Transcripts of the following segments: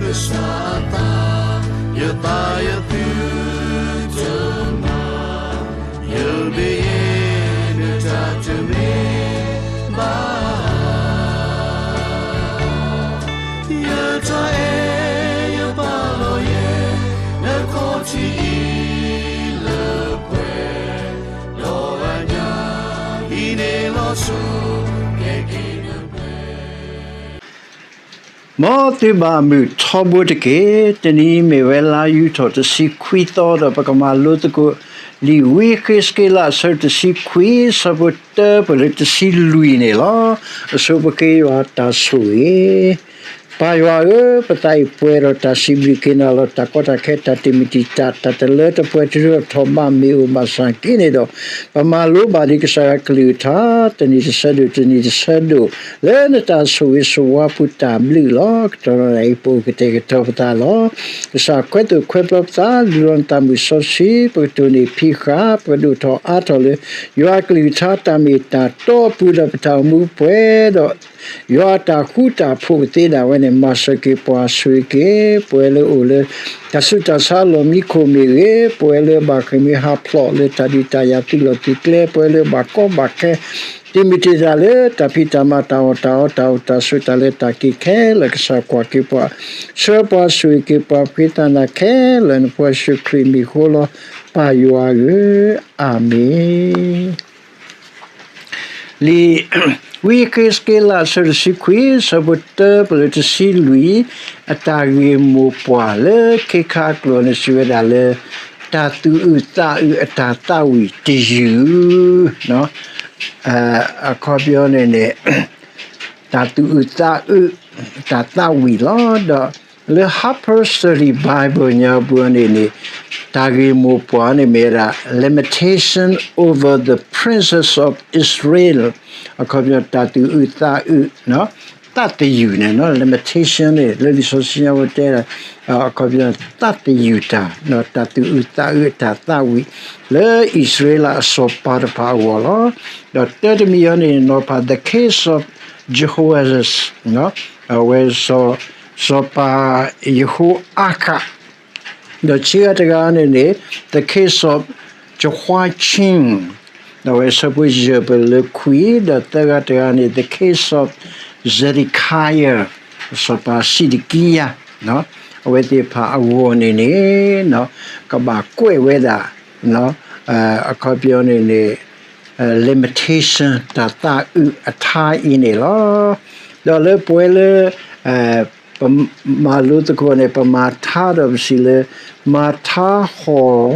ကစၢ်အသး, ယသးယသုတမၤ, ယမ့ၢ်ယဲ နတၢ်တမ့ၢ်ဘၣ် ယတၢ်အဲၣ်ယပာ်လီၤယဲ နခီၣ်ထံးအံၤလၢပှဲၤ, ဒီးအညၣ်အံၤန့ၣ်လီၤဆီ ကဲက့ၤနပှဲၤ မ်သုဘၣ်မုာ်ထီဘိတက့ၢ်. တနံၤအံၤမ့ၢ်ဝဲလါယူၤထီၣ်တဆံခွံသီဒီး ပကမၤလိသကိး လံာ်ဝံဃ့းစက့လး အဆၢတဆံခွံ ဆၢဖိတၢပၢၢ်လၢတဆံလွံၢ်န့ၣ်လီၤ. အဆိပဃ့ယွၤတၢ်ဆိၣ်ဂ့ၤ ပၢ်ယွၤဧၢ, ပသးအံၤပှဲၤဒီးတၢ်စံးဘျုးက့ၤနၤလီၤ. တၢ်ကီတၢ်ခဲ တၢ်တမုာ်တံာ်တာ် တၢ်တလၢတပှဲၤတရၢၢ်ထီၣ်ဘး မ့ၢ်အိၣ်ဘၣ်ဆၣ်က့န့ၣ်ဒီး ပမၤလိဘၣ်ဒံးကစၢ်ယွၤကလုၢ်ကထါ တနံၤတဆၢဒိၣ် တနံၤတဆၢဒိၣ် လၢနတၢ်ဆိၣ်ဂ့ၤဆိၣ်ဝါပူၤတၢ်ဘျုးလီၤ. ကတီၢ်နံၤအံၤ ပအိၣ်ကတဲာ်ကတီၤပသးလီၤ. ကစၢ်ခွဲးသိၣ်ခွဲးပျီပသး လုၢ်လီၤနသးမုၢ်စီဆှံ ပကတိၢ်န့ၢ်ဖံးဃာ် ပကဒိၣ်ထီၣ်အါထီၣ်လၢ ယွၤကလုၢ်ကထါတၢ်မ့ၢ်တၢ်တီအပူၤဒီး ပတၢ်အိၣ်မူပှဲၤဒီး ယွၤအတၢ်ဃူတၢ်ဖိးကသ့ဒၣ်ဝဲန့ၣ် မၤစၢၤက့ၤပှၤဆိၣ်ဂ့ၤက့ၤ ပဝဲလၢအိၣ်လၢ တၢ်ဆူးတၢ်ဆါလီၢ်မံခိၣ်မ့ၢ်ဂ့ၤ, ပဝဲလၢဘၣ်ဃ့ၢ်မှံဟးဖျိးလၢတၢ်ဒုးတၢ်ယၤသုးလီၢ်သုးကျဲ, ပဝဲလၢဘၣ်ကီဘၣ်ခဲ တမံၤတံာ်တာ်လၢတၢ်ဖံးတၢ်မၤတၢ်အီၣ်တၢ်အီတၢ်အိၣ်တၢ်ဆိးတၢ်လဲၤတၢ်က့ၤခဲလၢာ် ကစၢ်ကွၢ်က့ၤပှၤ, ဆှၢပှၤဆိၣ်ဂ့ၤက့ၤပှၤ ပဃ့သးနၤခဲလၢာ် နဖိယ့ၣ်ၡူးခရံာ်မံၤအဃိလီၤ. ပၢ်ယွၤဧၢ, အၤမ့ၣ်. လံာ်ဝံဃ့းစက့လး အဆၢတဆံခွံ ဆၢဖိတၢပၢၢ်လၢတဆံလွံၢ်, အတၢ်ဂ့ၢ်မိၢ်ပှၢ်လၢခ့ခါအကျိာ်န့ၣ် စံးဝဲဒၣ်လၢ တၢ်သူၣ်အုးသးအုးအတၢ်သးဝံၣ်တယုၢ်, အခီပညီန့ၣ်န့ၣ် တၢ်သူၣ်အုးသးအုး တၢ်သးဝံၣ်လီၤ. ဒီးလၢ Harper's Study Bible ညါပူၤန့ၣ်န့ၣ် တၢ်ဂ့ၢ်မိၢ်ပှၢ်န့ၣ်မ့ၢ်ဝဲဒၣ် Lamentation over the Princes of Israel အခီပညီ တၢ်သူၣ်အုးသးအုး သးသယုၢ်န့ၣ် lamentation န့ၣ် လၢလံာ်စီဆှံညါပူၤတဲ အခီပညီ သးသယုၢ်တၢ် တၢ်သူၣ်အုးသးအုးတၢ်သးဝံၣ် လၢအံၣ်စရ့လးအစီၤပၤတဖၣ်အဂီၢ်လီၤ. ဒီးတၢတမံၤအံၤန့ၣ် နီၤဖး the case of Jehoash အဝဲ စီၤပၤယဟိအၤခး ဒီးခံဂၤတဂၤန့ၣ်န့ၣ် the case of Jehoiachin ဒီးအဝဲဆၢဖိယဲၢ်ပၢၢ်လၢခွံ, ဒီးသၢဂၤတဂၤန့ၣ် the case of Zedekiah စီၤပၤစံးဒကံယၤ အဝဲသ့ၣ်တဖၣ်အဂီၢ်န့ၣ်န့ၣ် ကဘၣ်ကွဲးဝဲဒၣ် အခီပညီန့ၣ်န့ၣ် lamentation တၢ်သးအုးအထါအံၤန့ၣ်လီၤ. ဒီးလၢပဝဲလၢ ပမၤလိသကိးန့ၣ် ပမၤထါဒီးပစံးလၢ မၤထါဟီၣ်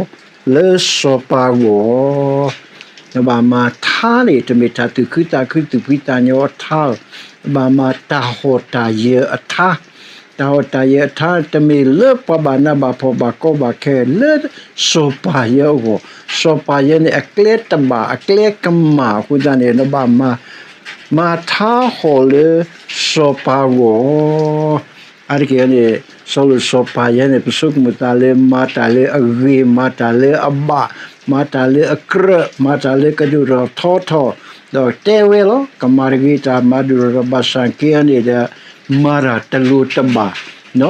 လၢစီၤပၤဂီၢ်, နဘၣ်မၤထါန့ၣ် တမ့ၢ်တၢ်သူၣ်ခုသးခုသူၣ်ဖှံသးညီအထါ, နဘၣ်မၤတၢ်ဟီၣ်တၢ်ယၢၤအထါ, တၢ်ဟီၣ်တၢ်ယၢၤအထါ တမ့ၢ်လၢပှၤဘၣ်နးဘၣ်ဖှီၣ်ဘၣ်ကီဘၣ်ခဲလၢစီၤပၤယဲအဂီၢ်, စီၤပၤယဲန့ၣ် အကျဲတဘၣ် အကျဲကမၣ်အဃိသတးန့ၣ် နဘၣ်မၤ မၤထါဟီၣ်လၢစီၤပၤဂီၢ်, အါတက့ၢ်န့ၣ် စီၤလိာ်စီၤပၤယဲန့ၣ် ပဆိကမိၣ်သးလၢမၤတၢ်လၢအဂ့ၤ, မၤတၢ်လၢအဘၣ်, မၤတၢ်လၢအကြၢး, မၤတၢ်လၢကဒိၣ်ထီၣ်ထီထီၣ်, ဒီးတဲဝဲလီၤ ကမၤတဂ့ၤတၢ်မၤဒိၣ်ထီၣ်ထီထီၣ် ဘၣ်ဆၣ်က့န့ၣ်ဒီး မၤတၢ်တလိၤတဘၣ်, နီ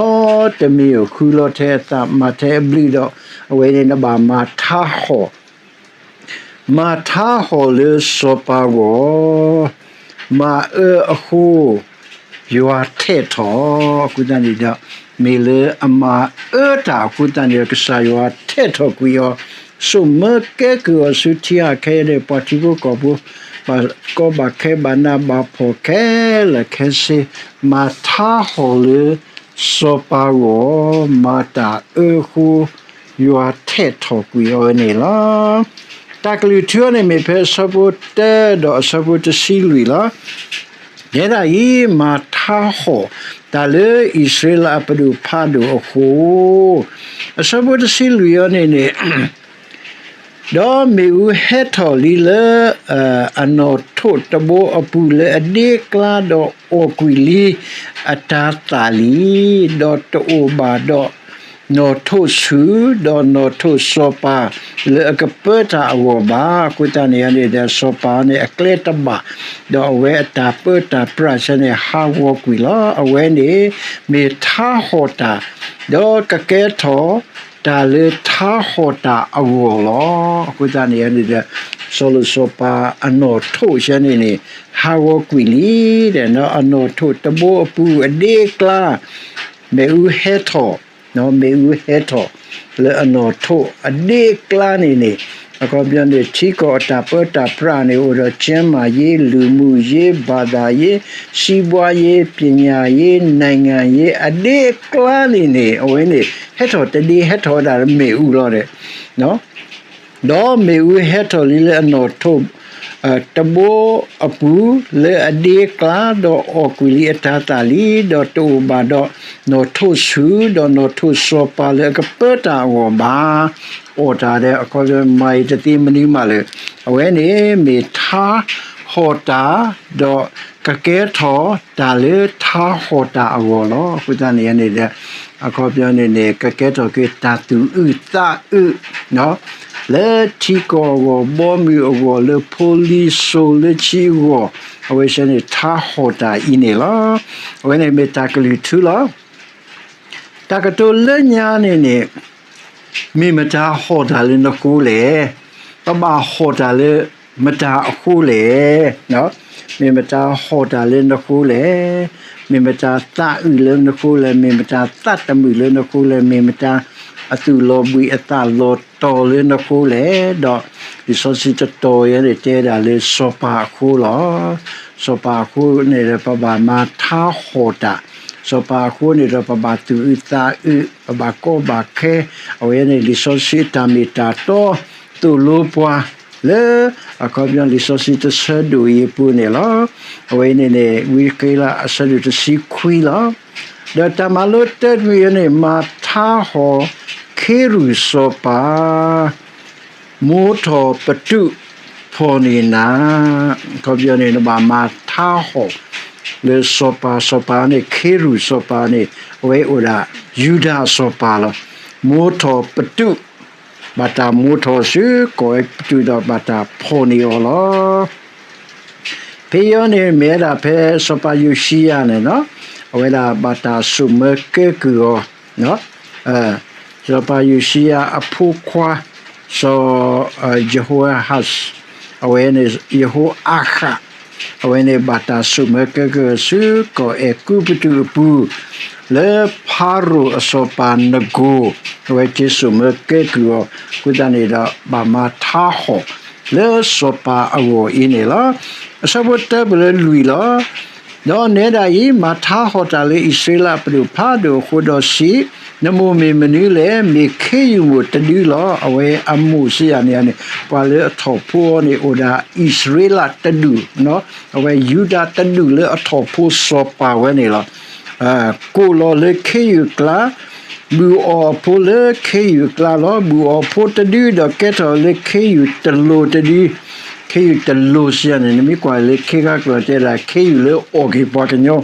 တမံၤဃုလီၤထဲအသး မၤထဲအဘျုးဒီး အဝဲန့ၣ်နဘၣ်မၤထါဟီၣ် မၤထါဟီၣ်လၢစီၤပၤဂီၢ်, မၤအၢအဃိ ယွၤထဲးထီၣ်, အဃိသတးန့ၣ်ဒီး မ့ၢ်လၢအမၤအၢတၢ်အဃိသတးန့ၣ်ဒီး ကစၢ်ယွၤထဲးထီၣ်ကွံာ်အီၤ, ဆိၣ်မၢကဲကုၢ်အီၤဆူထံဟးခဲအံၤန့ၣ် ပှၤထံဖိကီၢ်ဖိ ဘၣ်ကီဘၣ်ခဲဘၣ်နးဘၣ်ဖှီၣ်ခဲလၢာ်ခဲဆ့, မၤထါဟီၣ်လၢစီၤပၤဂီၢ်, မၤတၢ်အၢအဃိ ယွၤထဲးထီၣ်ကွံာ်အီၤန့ၣ်လီၤ. တၢ်ကလုၢ်ထူအီၤန့ၣ်မ့ၢ်ဖဲအဆၢဖိတၢဒီးအဆၢဖိတဆံလွံၢ်လီၤ. ယဲဒၣ်အံၤ မၤထါဟီၣ်တၢ်လၢအံၣ်စရ့လးအပဒိၣ်ဖးဒိၣ်အဃိ, အဆၢဖိတဆံလွံၢ်အီၤန့ၣ်န့ၣ် ဒီးမ့ၣ်အူဟဲထီၣ်လံလၢ အနီၣ်ထိးတဘိအပူၤလၢအဒ့ကျါဒီးအီၣ်ကွံာ်လံ အတၤသၣ်လံ, ဒီးတအိၣ်ဘၣ်ဒီး နီၣ်ထိးဆူၣ် ဒီးနီၣ်ထိးစီၤပၤလၢအကပၢတၢ်အဂီၢ်ဘၣ်. အဃိသတးန့ၣ်န့ၣ်ဒီး စီၤပၤန့ၣ်အကျဲတဘၣ်, ဒီးအဝဲအတၢ်ပၢတၢ်ပြးဆၢန့ၣ် ဟးဂီၤကွံာ်လီၤ. အဝဲန့ၣ်မ့ၢ်ထါဟီၣ်တၢ်, ဒီးကကဲထီၣ်တၢ်လၢထါဟီၣ်တၢ်အဂီၢ်လီၤ. အဃိသတးန့ၣ်န့ၣ်ဒီး စီၤလိာ်စီၤပၤအနီၣ်ထိးဆၢန့ၣ်န့ၣ် ဟးဂီၤကွံာ်လံဒီး အနီၣ်ထိးတဘိအပူၤအဒ့ကျါ မ့ၣ်အူဟဲထီၣ်, မ့ၣ်အူဟဲထီၣ်လၢအနီၣ်ထိးအဒ့ကျါန့ၣ်န့ၣ်, အခီပညီန့ၣ် ထံကီၢ်အတၢ်ပၢတၢ်ပြးန့ၣ် အိၣ်ဒီး ကျန်းမာရေး, လူမှုရေး, ဘာသာရေး, စီးပွားရေး, ပညာရေး, နိုင်ငံရေး အဒ့ကျါန့ၣ်န့ၣ် အဝဲန့ၣ် ဟဲထီၣ်တဒ့ ဟဲထီၣ်ဝဲဒၣ်လၢမ့ၣ်အူလီၤဒီး ဒီးမ့ၣ်အူဟဲထီၣ်လံလၢအနီၣ်ထိး တဘိအပူၤလၢအဒ့ကျါ, ဒီးအီၣ်ကွံာ်လံအတၤသၣ်လံ, ဒီးတအိၣ်ဘၣ်ဒီးနီၣ်ထိးဆူၣ်, ဒီးနီၣ်ထိးစီၤပၤလၢအကပၢတၢ်အဂီၢ်ဘၣ်. အီၣ်တၢ်ဒီး အခီပညီ မၤအံၤတသ့မနုၤမးလၢ အဝဲန့ၣ်မ့ၢ်ထါဟီၣ်တၢ်, ဒီးကကဲထီၣ်တၢ်လၢထါဟီၣ်တၢ်အဂီၢ်လီၤ. အဃိသတးန့ၣ်န့ၣ်ဒီး အခီပညီန့ၣ်န့ၣ် ကကဲထီၣ်က့ၤတၢ်သူၣ်အုးသးအုး လၢထံကီၢ်အဂီၢ်, ဘီမုၢ်အဂီၢ်, လၢဖိလံၤစိၤလၢဆံအဂီၢ်, အဝဲဆၢန့ၣ် ထါဟီၣ်တၢ်အံၤန့ၣ်လီၤ. အဝဲန့ၣ်မ့ၢ်တၢ်ကလုၢ်ထူလီၤ. တၢ်ကတိၤလၢညါန့ၣ်န့ၣ် မ့ၢ်မတၤဟီၣ်တၢ်လၢနဃိလဲၣ်. ပဘၣ်ဟီၣ်တၢ်လၢမတၤအဃိလဲၣ်. မ့ၢ်မတၤဟီၣ်တၢ်လၢနဃိလဲၣ်. မ့ၢ်မတၤသးအုးလၢနဃိလဲၣ်. မ့ၢ်မတၤသးတမုာ်လၢနဃိလဲၣ်. မ့ၢ်မတၤအသူၣ်လီၤဘှံးအသးလီၤတီၤလၢနဃိလဲၣ်. ဒီးလံာ်စီဆှံတတီၤအံၤန့ၣ် တဲဒၣ်လၢစီၤပၤအဃိလီၤ. စီၤပၤအဃိန့ၣ်ဒီး ပဘၣ်မၤထါဟီၣ်တၢ်, စီၤပၤအဃိန့ၣ်ဒီး ပဘၣ်သူၣ်အုးသးအုး, ပဘၣ်ကီဘၣ်ခဲ, အဝဲန့ၣ် လံာ်စီဆှံအတၢ်မ့ၢ်တၢ်တီ သိၣ်လိပှၤလၢ အခီပညီ လံာ်စီဆှံတဆၢဒိၣ်အံၤအပူၤန့ၣ်လီၤ. အဝဲအံၤန့ၣ်န့ၣ် ဝံယဃ့လးအဆၢဒိၣ်တဆံခွံလီၤ. ဒီးတၢ်မၤလိတၢတမံၤအံၤန့ၣ် မၤထါဟီၣ်ခ့ရူၢ်စီၤပၤ မိထီၣ်ပတုာ်ဖီၣ်န့ၢ်နၤ, အခီပညီန့ၣ် နဘၣ်မၤထါဟီၣ်လၢစီၤပၤ, စီၤပၤန့ၣ် ခ့ရူၢ်စီၤပၤန့ၣ် အဝဲအိၣ်ဒၣ် ယူဒၤစီၤပၤလီၤ. မိထီၣ်ပတုာ်, ဘၣ်တၢ်မိထီၣ်ဆူကီၢ်အဲၤကူပတူးဒီး ဘၣ်တၢ်ဖီၣ်န့ၢ်အီၤလီၤ. ဖဲအံၤန့ၣ် မ့ၢ်ဝဲဒၣ်ဖဲစီၤပၤယိၤၡံယၤန့ၣ်လီၤ. အဝဲဒၣ်ဘၣ်တၢ်ဆိၣ်မၢကဲကုၢ်အီၤ စီၤပၤယိၤၡံယၤအဖိခွါ စီၤ ယဟိၤအၤဟး, အဝဲန့ၣ် ယဟိၤအၤဃး, အဝဲန့ၣ်ဘၣ်တၢ်ဆိၣ်မၢကဲကုၢ်အီၤဆူကီၢ်အဲၤကူပတူးအပူၤ လၢဖၤရိၤအစီၤပၤနကိၤ, အဝဲက့ၤဆိၣ်မၢကဲကုၢ်အီၤ, အဃိသတးန့ၣ်ဒီး ဘၣ်မၤထါဟီၣ်လၢစီၤပၤအဂီၢ်အံၤန့ၣ်လီၤ. အဆၢဖိတၢပၢၢ်လၢလွံၢ်လီၤ. ဒီးနဲဒၣ်အံၤ မၤထါဟီၣ်တၢ်လၢအံၣ်စရ့လးအပဒိၣ်ဖးဒိၣ်အဃိဒီးစံး, နမိၢ်မ့ၢ်မနုၤလဲၣ်. မ့ၢ်ခ့ယုၢ်မိၢ်တဒုလီၤ. အဝဲအမိၢ်စံးယၤန့ၣ်န့ၣ် ပှၤလၢအထီၣ်ဖိအီၤန့ၣ် အိၣ်ဒၣ်အံၣ်စရ့လးတဒူၣ်, အဝဲယူဒၤတဒူၣ်လၢအထီၣ်ဖိစီၤပၤဝဲန့ၣ်လီၤ. ကိၣ်လီၤလၢခ့ယုၢ်အကျါ, ဘုၣ်အီၣ်အဖိလၢခ့ယုၢ်အကျါလီၤ. ဘုၣ်အီၣ်ဖိတဒု ဒီးကဲထီၣ်လၢခ့ယုၢ်တလိၤတဒု, ခ့ယုၢ်တလိၤစံးယၤန့ၣ် နမ့ၢ်ကွၢ်လၢခ့ခါကျိာ်တဲဒၣ် ခ့ယုၢ်လၢအီၣ်က့ၤပှၤကညီ,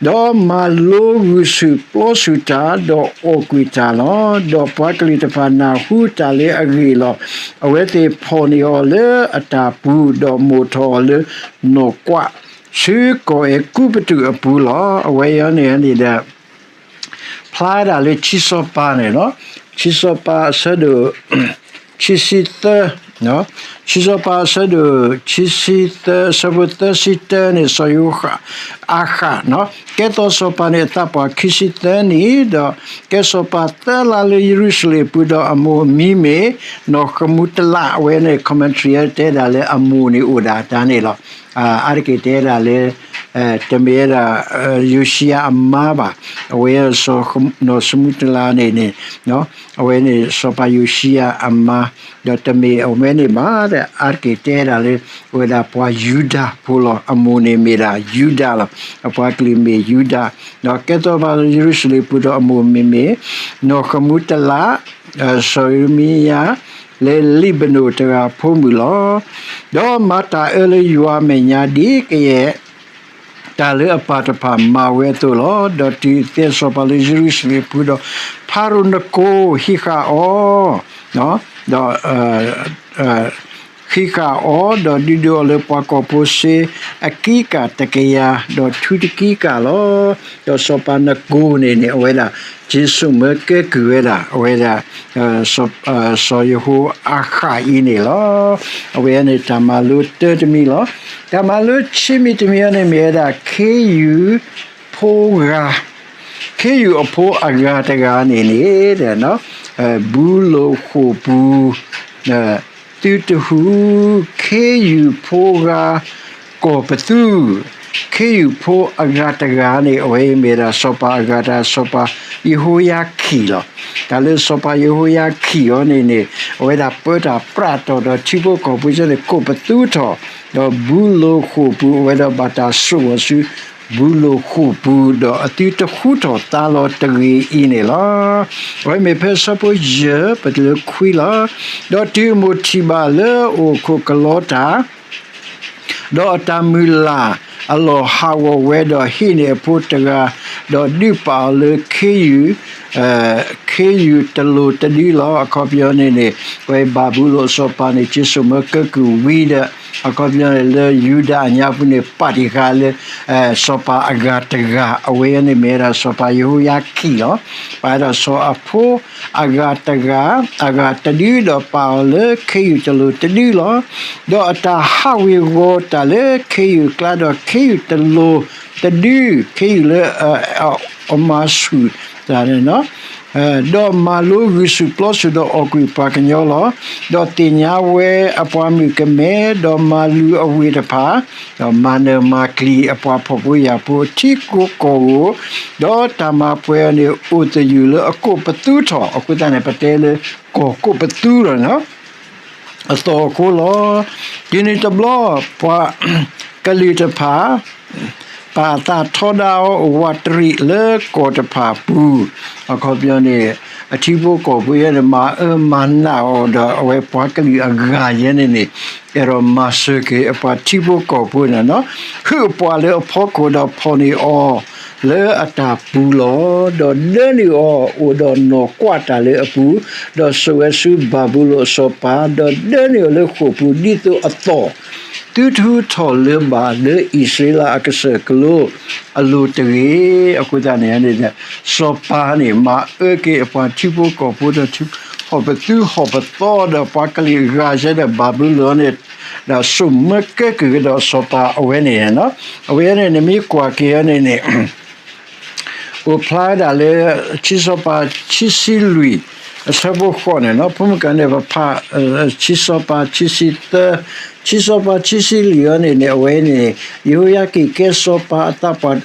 ဒီးမၤလိဂုာ်ဆူၣ်ပျီဆူၣ်တၢ်, ဒီးအီၣ်ကွံာ်တၢ်လီၤ. ဒီးပှၤကလုာ်တဖၣ်နၢ်ဟူတၢ်လၢအဂ့ၢ်လီၤ. အဝဲသ့ၣ်ဖီၣ်န့ၢ်အီၤလၢအတၢ်ပူၤ, ဒီးမိၣ်ထီၣ်အီၤလၢနီၣ်ကွး ဆူကီၢ်အဲၤကူပတူးအပူၤလီၤ. အဝဲအံၤန့ၣ်န့ၣ်ဒီး ဖျါဒၣ်လၢခံစီၤပၤန့ၣ်လီၤ. ခံစီၤပၤအဆၢဒိၣ် ခံဆံသၢ, ခံစီၤပၤအဆၢဒိၣ် ခံဆံသၢ အဆၢဖိသၢဆံတၢန့ၣ် စီၤယိၤ အၤဃး, ကဲထီၣ်စီၤပၤန့ၣ် အသးပှၢ်ခံဆံသၢနံၣ်, ဒီးကဲစီၤပၤသၢလါလၢယရူၤၡလ့ၣ်အပူၤ, ဒီးအမိၢ်အမံၤမ့ၢ် နီၢ်ဃမူတလး, အဝဲန့ၣ် commentary တဲဒၣ်လၢအမိၢ်န့ၣ်အိၣ်ဒၣ်တၢ်န့ၣ်လီၤ. အါတက့ၢ်တဲဒၣ်လၢ တမ့ၢ်ဝဲဒၣ် ယိၤၡံယၤအမါဘၣ်, အဝဲ နီၢ်ဃမူတလးန့ၣ်န့ၣ် အဝဲန့ၣ် စီၤပၤယိၤၡံယၤအမါ, ဒီးတမ့ၢ်အဝဲန့ၣ်ဘၣ်, အါတက့ၢ်တဲဒၣ်လၢ အဝဲဒၣ်ပှၤယူဒၤဖိလီၤ. အမိၢ်န့ၣ်မ့ၢ်ဒၣ်ယူဒၤလီၤ. အပှၤကလုာ်မ့ၢ်ယူဒၤ, ဒီးကဲထီၣ်ဘၣ်လၢယရူၤၡလ့ၣ်ပူၤဒီးအမိၢ်မံၤမ့ၢ် နီၢ်ဃမူတလး, စီၤယရမံယၤ လၢလံးဘနိၣ်တဂၤဖိမုၣ်လီၤ. ဒီးမၤတၢ်အၢလၢယွၤအမဲာ်ညါဒ်ကယဲၢ် တၢ်လၢအပၢ်တဖၣ်မၤဝဲအသိးလီၤ. ဒီးတုၤအသဲစီၤပၤလၢယရူၤၡလ့ၣ်ပူၤဒီး ဖၤရိၤနကိဟံးဃာ်အီၤ, ဒီး ဟံးဃာ်အီၤ, ဒီးဒုးဒိးအီၤလၢပှၤကီၢ်ဖိစ့အကံကၢ်တကယၤ, ဒီးထုတကံကၢ်လီၤ. ဒီးစီၤပၤနကိန့ၣ်န့ၣ် အဝဲဒၣ် က့ၤစိာ်မၢကဲကုၢ်ဝဲဒၣ် အဝဲဒၣ် စီၤယဟိၤအၤဃးအံၤန့ၣ်လီၤ. အဝဲန့ၣ်တၢ်မၤလိတၢတမံၤလီၤ. တၢ်မၤလိဆံမံၤတမံၤအံၤန့ၣ် မ့ၢ်ဝဲဒၣ် ခ့ယုၢ်ဖိဂၤ, ခ့ယုၢ်အဖိအဂၤတဂၤန့ၣ်န့ၣ် ဘူလိာ်ဃိာ်ပူၤ သုတဟူး, ခ့ယုၢ်ဖိဂၤ ကီၢ်ပသူ, ခ့ယုၢ်ဖိအဂၤတဂၤန့ၣ် အဝဲအံၤမ့ၢ်ဒၣ်စီၤပၤအဂၤတဂၤ စီၤပၤယဟိယၤခံၣ်လီၤ. တၢ်လၢစီၤပၤယဟိယၤခံၣ်အံၤန့ၣ်န့ၣ် အဝဲဒၣ်ပၢတၢ်ပြးတီၢ်ဒီးထံဖိကီၢ်ဖိစ့န့ၣ် ကိးပသူထီၣ်, ဒီးဘူလိာ်ဃိာ်ပူၤ အဝဲဒီးဘၣ်တၢ်ဆိၣ်ဂီၤဆူ ဘူလိာ်ဃိာ်ပူၤ ဒီးအသုတဟူးထီၣ်သါလီၤတဂ့ၤအံၤန့ၣ်လီၤ. အဝဲမ့ၢ်ဖဲဆၢဖိယဲၢ် ပတုၤလၢခွံလီၤ. ဒီးတုၤအမိၢ်ထံၣ်ဘၣ်လၢအအိၣ်ခိးကလီတၢ် ဒီးအတၢ်မုၢ်လၢ်အလီၢ်ဟးဂီၤဝဲဒီးဟံးန့ၢ်အဖိတဂၤ, ဒီးဒုးပာ်အီၤလၢခ့ယုၢ်, ခ့ယုၢ်တလိၤတဒုလီၤ. အခီပညီန့ၣ်န့ၣ် ဝဲဘၤဘူလိၣ်အစီၤပၤန့ၣ် က့ၤစိာ်မၢကဲကုၢ်ဝံၤဒီး အခီပညီန့ၣ် လၢယူဒၤအညါပူၤန့ၣ် ပာ်တံၢ်ဃာ်လၢ စီၤပၤအဂၤတဂၤ အဝဲန့ၣ်မ့ၢ်ဝဲဒၣ်စီၤပၤယဟိယၤခံၣ်လီၤ. ပာ်ဒီးစီၤအဖိ အဂၤတဂၤ, အဂၤတဒု ဒီးပာ်အီၤလၢခ့ယုၢ်တလိၤတဒုလီၤ. ဒီးအတၢ်ဟးဝ့ၤဝီၤတၢ်လၢခ့ယုၢ်အကျါ ဒီးခ့ယုၢ်တလိၤတဒု, ခ့ယုၢ်လၢ အမၤဆူၣ်တၢ်န့ၣ်, ဒီးမၤလိဂုာ်ဆူၣ်ပျီဆူၣ်ဒီးအီၣ်ကွံာ်ပှၤကညီလီၤ. ဒီးသ့ၣ်ညါဝဲအပှၤမုၣ်ကမဲ, ဒီးမၤလူၤအဝ့ၢ်တဖၣ်, ဒီးမၤနၢၤမၤကျံၤအပှၤဖှီၣ်ဖိယာ်ဖိအထံကိးကီၢ်ဧိၤ, ဒီးတၢ်မၤပှဲၤအီၤန့ၣ် အိၣ်သယုၢ်လၢအကိးပသူထီၣ်, အဃိသတးန့ၣ် ပတဲလၢကီၢ်ကိးပသူလီၤ. အသီၣ်အဃိလီၤ. တုၤနုၤတဘျီ ပှၤကလုာ်တဖၣ် ပာ်အသးထီဒါအီၤ ဝးတရံးလၢကီၢ်တဖၣ်အပူၤ, အခီပညီန့ၣ် အထံဖိကီၢ်ဖိယဲန့ၣ် မၤအၢမၤနးအီၤဒီး အဝဲပှၤကလုာ်အဂၤယဲန့ၣ်န့ၣ် အဲၣ်ဒိးမၤစၢၤက့ၤအပှၤထံဖိကီၢ်ဖိန့ၣ်လီၤ. ဟုးအပှၤလၢအဖီခိၣ်ဒီးဖီၣ်န့ၢ်အီၤလၢအတၢ်ပူၤလီၤ. ဒီးဒၢနုာ်အီၤအိၣ်ဒီးနီၢ်ကွးတၢ်လၢအပူၤ, ဒီးစိာ်ဝဲဆူဘၤဘူလိၣ်အစီၤပၤ, ဒီးဒၢနုာ်အီၤလၢဃိာ်ပူၤ ဒ်သိးအသီၣ် သုတဟူးထီၣ်လၢၤဘၣ်လၢအံၣ်စရ့လးအကစၢၢ်ကလိအလိၤတဂ့ၤ. အဃိသတးန့ၣ်န့ၣ် စီၤပၤန့ၣ် မၤအၢက့ၤအပှၤထံဖိကီၢ်ဖိဒီး ဟီၣ်ပသူဟီၣ်ပသီဒီးပှၤကလုာ်အဂၤစဲဒီးဘၤဘူလိၣ်န့ၣ် ဒီးစိာ်မၢကဲကုၢ်ကဒီးစီၤပၤအဝဲန့ၣ်လီၤ. အဝဲန့ၣ် နမ့ၢ်ကွၢ်က့ၤအီၤန့ၣ်န့ၣ် အိၣ်ဖျါဝဲဒၣ်လၢ ခံစီၤပၤခံဆံလွံၢ် အဆၢဖိဃိးန့ၣ်လီၤ. ဖိမုၣ်ကန့ၣ် ပဖး ခံစီၤပၤ ခံဆံသၢ, ခံစီၤပၤခံဆံလွံၢ်အံၤန့ၣ်န့ၣ် အဝဲန့ၣ် ယဟိယၤကံၣ်ကဲစီၤပၤအသးပှၢ်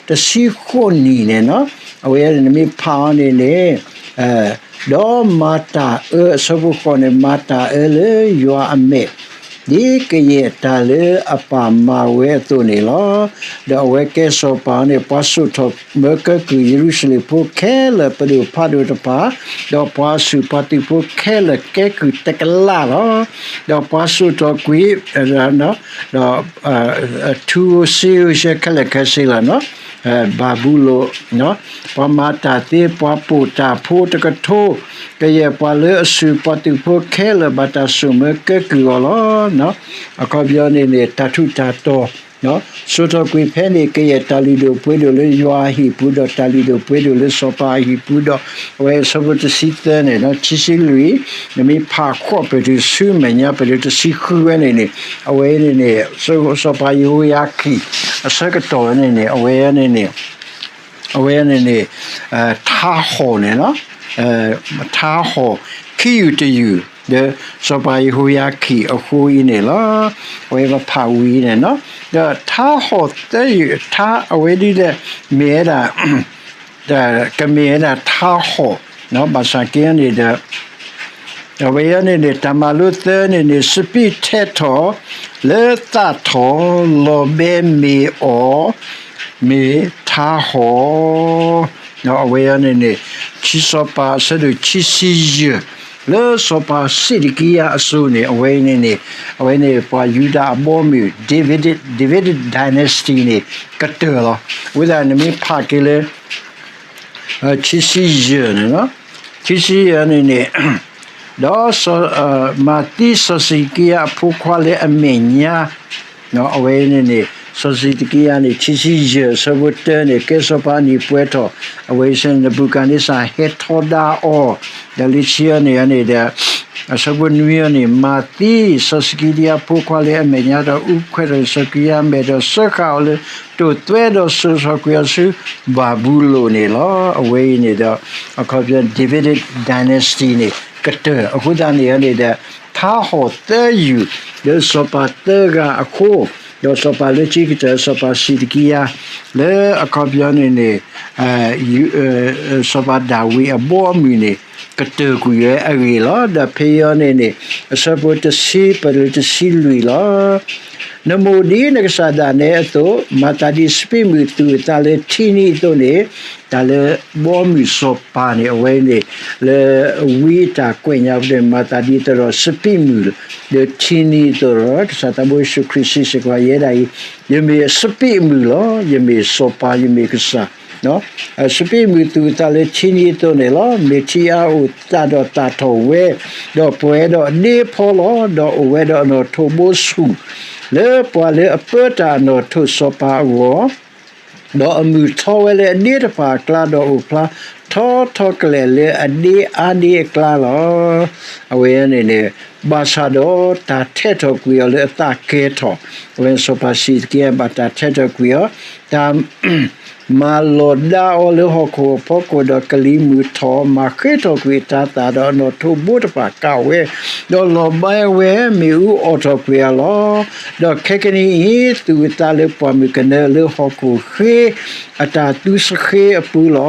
တဆံဃိးနံၣ်န့ၣ်လီၤ. အဝဲန့ၣ် နမ့ၢ်ဖးအီၤန့ၣ်န့ၣ် ဒီးမၤတၢ်အၢ အဆၢဖိဃိးန့ၣ် မၤတၢ်အၢလၢယွၤအမဲာ် ဒ်ကယဲၢ်တၢ်လၢအပၢ်မၤဝဲအသိးန့ၣ်လီၤ. ဒီးအဝဲကဲစီၤပၤန့ၣ် ပှၤစိာ်ထီၣ်မၢကဲကုၢ်ယရူၤၡလ့ၣ်ဖိခဲလၢာ် ပဒိၣ်ဖးဒိၣ်တဖၣ်, ဒီးပှၤအစုၣ်ပှၤသုးဖိခဲလၢာ်ကဲကုၢ်တကလးလီၤ. ဒီးပှၤစိာ်ထီၣ်ကွံာ် ဒီး ထူဧိၤစ့ဧိၤခဲလၢာ်ခဲဆ့လီၤ. ဘၤဘူလိၣ် ပှၤမၤတၢ်သ့ ပှၤပိာ်တၢ်ဖိတကထိ ကယဲၢ်ပှၤလၢအစုၣ်ပှၤသုးဖိခဲလၢာ် ဘၣ်တၢ်စိာ်မၢကဲကုၢ်အီၤလီၤ. အခီပညီန့ၣ်န့ၣ် တၢ်ထူးတၢ်တီၤ စိာ်ထီၣ်ကွံာ်ဖဲန့ၣ် ကယဲၢ်တၢ်လုၢ်ဒိၣ်ပှ့ၤဒိၣ်လၢယွၤအဟံၣ်ပူၤ ဒီးတၢ်လုၢ်ဒိၣ်ပှ့ၤဒိၣ်လၢစီၤပၤအဟံၣ်ပူၤဒီး အဝဲအဆၢဖိတဆံသၢန့ၣ် ခံဆံလွံၢ် နမ့ၢ်ဖးဃီၣ်ပတုၤဆူမဲာ်ညါပတုၤတဆံဃုဝဲန့ၣ်န့ၣ် အဝဲန့ၣ်န့ၣ် စီၤပၤယဟိယၤခံၣ် အဆၢကတီၢ်ဝဲန့ၣ်န့ၣ် အဝဲန့ၣ်န့ၣ် အဝဲန့ၣ်န့ၣ် ထါဟီၣ်န့ၣ်လီၤ. ထါဟီၣ် ခ့ယုၢ်တယုၢ် ဒီးစီၤပၤယဟိယၤခံၣ်အဃိအံၤန့ၣ်လီၤ. အဝဲပဖးဝံၤန့ၣ်လီၤ. ဒီးထါဟီၣ်သၢယုၢ် ထါအဝဲဒ်လဲၣ် မ့ၢ်ဝဲဒၣ် ကမ့ၢ်ဝဲဒၣ်ထါဟီၣ် ဘၣ်ဆၣ်က့န့ၣ်ဒီး အဝဲအံၤန့ၣ်န့ၣ် တၢ်မၤလိသၢန့ၣ်န့ၣ် စပံးထဲထီၣ် လၢသးထီၣ် လီၤဘဲမ့ၢ်အီၤ မ့ၢ်ထါဟီၣ် အဝဲအံၤန့ၣ်န့ၣ် ခံစီၤပၤအဆၢဒိၣ်ခံဆံယဲၢ် လၢစီၤပၤစ့းဒကံယၤအစိၤန့ၣ် အဝဲအံၤန့ၣ်န့ၣ် အဝဲန့ၣ်ပှၤယူဒၤအဘီအမုၢ် David, David dynasty န့ၣ် ကတၢၢ်လီၤ. အဃိသတးနမ့ၢ်ဖးက့ၤလၢ ခံဆံယဲၢ်န့ၣ်, ခံဆံယဲၢ်န့ၣ်န့ၣ် ဒီး မၤသံစီၤစံးဒကံယၤအဖိခွါလၢအမဲာ်ညါ အဝဲအံၤန့ၣ်န့ၣ် စီၤစံးဒကံယၤန့ၣ် ခံဆံယဲၢ် အဆၢဖိတၢန့ၣ် ကဲစီၤပၤအနံၤပှဲၤထီၣ် အဝဲအံၤန့ၣ် နဘူၤခၣ်နံစၢ်ဟဲထီဒါအီၤ, ဒီးလၢခံန့ၣ်န့ၣ်ဒီး အဆၢဖိနွံန့ၣ် မၤသံစီၤစံးဒကံယၤအဖိခွါလၢအမဲာ်ညါ ဒီးအူခွဲးထီၣ်စီၤစံးဒကံယၤအမဲာ် ဒီးစၢဃာ်အီၤလၢတိာ်သွဲ ဒီးစိာ်ထီၣ်ကွံာ်အီၤဆူဘၤဘူလိၣ်န့ၣ်လီၤ. အဝဲအံၤန့ၣ်ဒီး အခီပညီ Davidic dynasty န့ၣ် ကတၢၢ်. အဃိသတးန့ၣ်န့ၣ်ဒီး ထါဟီၣ်သၢယုၢ် လၢစီၤပၤသၢဂၤအဃိ, ဒီးစီၤပၤလၢခံကတၢၢ် စီၤပၤစံးဒကံယၤ လၢအခီပညီန့ၣ်န့ၣ် စီၤပၤဒၤဝံးအဘီအမုၢ်န့ၣ် ကတၢၢ်ကွံာ်ဝဲအဂ့ၢ်လီၤ. ဒီးဖဲအံၤန့ၣ်န့ၣ် အဆၢဖိတဆံ ပတုၤလၢတဆံလွံၢ်လီၤ. နမိၢ်ဒ်နကစၢ်ဒၣ်နဲအသိး, မၤသးဒ်စပံးမုၢ်သူၣ်အသးလၢထံနံၤအသိးန့ၣ်, တၢ်လၢဘီမုၢ်စီၤပၤန့ၣ် အဝဲန့ၣ် လၢဝံအတၢ်ကွဲးညါပူၤန့ၣ် မၤသးဒ်သိးဒီးစပံးမုၢ်လၢထံနံၤအသိးဒီး ကစၢ်သးဘိယ့ၣ်ၡူးခရံာ်စံးစ့ၢ်ကီး ယဲဒၣ်အံၤ, ယမ့ၢ်စပံးမုၢ်လီၤ. ယမ့ၢ်စီၤပၤ, ယမ့ၢ်ကစၢ် စပံးမုၢ်သူၣ်အသးလၢထံနံၤအသိးန့ၣ်လီၤ. မ့ၢ်ထံအါအိၣ်သးဒီးသၣ်ထီၣ်ဝဲ, ဒီးပှဲၤဒီးအဒ့အဖီလီၤ. ဒီးအိၣ်ဝဲဒီးအနီၣ်ထိးဘိဆူၣ် လၢပှၤလၢအပၢတၢ်အနီၣ်ထိးစီၤပၤအဂီၢ်, ဒီးအမုၢ်ထီဝဲလၢအဒ့တဖၣ်အကျါ, ဒီးအိၣ်ဖျါထီထီကလဲာ်လၢအဒ့အါဒ့အကျါလီၤ. အဝဲန့ၣ်န့ၣ် ဘၣ်ဆၣ်ဒီးတၢ်ထဲးထီၣ်ကွံာ်အီၤလၢအသးကဲၤထီၣ်, အဝဲစီၤပၤစံးဒကံယၤ ဘၣ်တၢ်ထဲးထီၣ်ကွံာ်အီၤ, တၢ်မၤလီၤဒါအီၤလၢဟီၣ်ခိၣ်အဖီခိၣ်, ဒီးကလံၤမုၢ်ထီၣ် မၤဃ့ထီၣ်ကွံာ်အတၤသၣ်, ဒီးအနီၣ်ထိးဘိတဖၣ်ကၣ်ဝဲ, ဒီးလီၤဘၣ်ဝဲ, မ့ၣ်အူအိးထီၣ်ကွံာ်အီၤလီၤ. ဒီးခဲကနံၣ်အံၤ သူၣ်အသးလၢပှၢ်မုၢ်ကနၢလၢဟီၣ်ခိၣ်ဃ့ အတၢ်သူစဃ့အပူၤလီ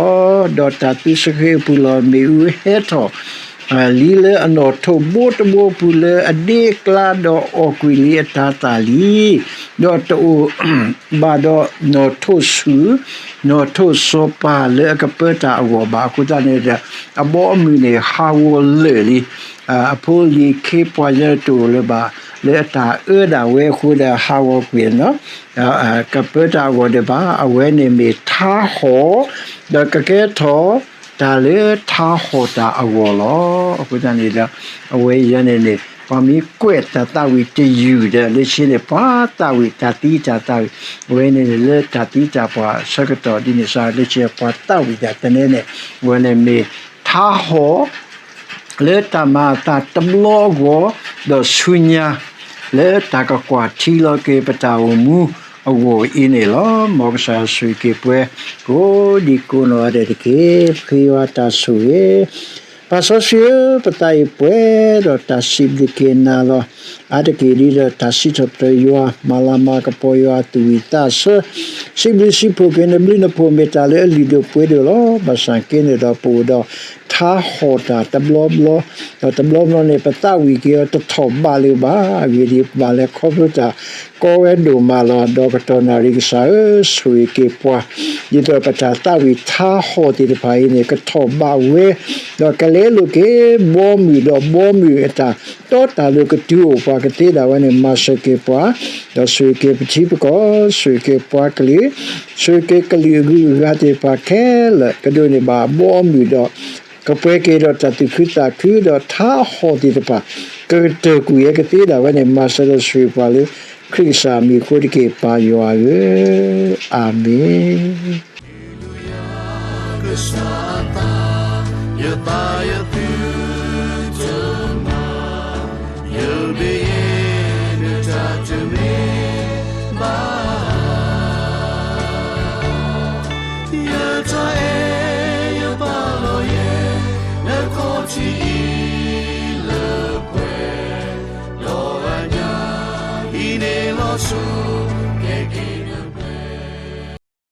ၤ. ဒီးတၢ်သူစဃ့အပူၤလီၤ. မ့ၣ်အူဟဲထီၣ် လံလၢအနီၣ်ထိးဘိတဘိပူၤလၢအဒ့အကျါ, ဒီးအီၣ်ကွံာ်လံအတၤသၣ်လံ, ဒီးတအိၣ်ဘၣ်ဒီးနီၣ်ထိးဆူၣ်, နီၣ်ထိးစီၤပၤလၢအကပၢတၢ်အဂီၢ်ဘၣ်. အဃိသတးန့ၣ်ဒီး အဘီအမုၢ်န့ၣ်ဟးဂီၤလၢာ်လံ. အဖိလံၤခ့ပှၤယဲတအိၣ်လၢၤဘၣ်, လၢအတၢ်အၢဒၣ်ဝဲအဃိဒီးဟးဂီၤကွံာ် ကပၢတၢ်အဂီၢ်ဒံးဘၣ်. အဝဲန့ၣ်မ့ၢ်ထါဟီၣ်, ဒီးကကဲထီၣ်တၢ်လၢထါဟီၣ်တၢ်အဂီၢ်လီၤ. အဃိသတးန့ၣ်ဒီး အဝဲအံၤန့ၣ်န့ၣ် ပှၤမ့ၢ်ကွဲးတၢ်သးဝံၣ်တယုၢ်ဒီး လၢဆံန့ၣ် ပှၤသးဝံၣ်တၢ်သံတၢ်သးဝံၣ်, အဝဲန့ၣ်န့ၣ် လၢတၢ်သံတၢ်ပှၢ်ဆၢကတီၢ်ဒ်န့ၣ်စ့ၢ် လၢဆံပှၤသးဝံၣ်တၢ်သနဲန့ၣ် အဝဲန့ၣ်မ့ၢ်ထါဟီၣ် လၢတၢ်မၤအသးတဘျီအဂီၢ်, ဒီးဆူညါ လၢတၢ်ကကွၢ်ထံလီၤက့ၤပတၢ်အိၣ်မူအဂီၢ်အံၤန့ၣ်လီၤ. မ်ကစၢ်ဆိၣ်ဂ့ၤက့ၤပှၤ ကိးဒံကိးနီၢ်ဂၤဒဲးတက့ၢ်. ပဃ့ယွၤတၢ်ဆိၣ်ဂ့ၤ, ပၢ်စီဆှံဧၢ, ပသးအံၤပှဲၤဒီးတၢ်စံးဘျုးက့ၤနၤလီၤ. အါတက့ၢ်ဒ်ဒီး တၢ်စံးထီၣ်ပတြၢၤယွၤ, မၤလၤမၤကပီၤယွၤအသူၣ်ဝံၣ်သးဆၢ, စံးဘျုးစံးဖှိၣ်က့ၤနဘျုးနဖှိၣ် မ့ၢ်တၢ်လၢအလုၢ်ဒိၣ်ပှ့ၤဒိၣ်လီၤ. ဘၣ်ဆၣ်က့န့ၣ်ဒီး ပအိၣ်ဒီးထါဟီၣ်တၢ်တဘျီဘျီ, ဒီးတဘျီဘျီန့ၣ် ပသးဝံၣ်က့ၤအီၤတထီၣ်ဘးလၢၤဘၣ်. အဂ့ၢ်ဒ်အံၤ, ပဘၣ်လဲၤခီဖျိတၢ်ကီဝဲဒိၣ်မးလီၤ. ဒီးကတီၢ်နၣ်ရံၣ်ကစၢ်ဧၢ, ဆိၣ်ဂ့ၤက့ၤပှၤ ဒ်သိးပတၢ်သးဝံၣ်ထါဟီၣ်သ့ၣ်တဖၣ်အံၤန့ၣ် ကထီၣ်ဘးဝဲ, ဒီးကလဲလိာ်က့ၤဘီမုၢ်, ဒီးဘီမုၢ်အတၢ်တီတၢ်လိၤကတုၤအိၣ်ပှၤကသ့ဒၣ်ဝဲန့ၣ် မၤစၢၤက့ၤပှၤ, ဒီးဆိၣ်ဂ့ၤက့ၤပထံပကီၢ်, ဆိၣ်ဂ့ၤက့ၤပှၤကလုာ်, ဆိၣ်ဂ့ၤက့ၤကလုာ်အဂုၤအဂၤသ့ၣ်တဖၣ်ခဲလၢာ် ကဒိးန့ၢ်ဘၣ်ဘီမုၢ်ဒီး ကပှဲၤက့ၤဒီးတၢ်သူၣ်ခုသးခု ဒီးထါဟီၣ်သ့ၣ်တဖၣ် ကကတၢၢ်ကွံာ်ဝဲကသ့ဒၣ်ဝဲန့ၣ် မၤစၢၤဒီးဆိၣ်ဂ့ၤပှၤလၢ ခရံာ်ကစၢ်အမံၤအဃိတက့ၢ် ပၢ်ယွၤဧၢ, အၤမ့ၣ်.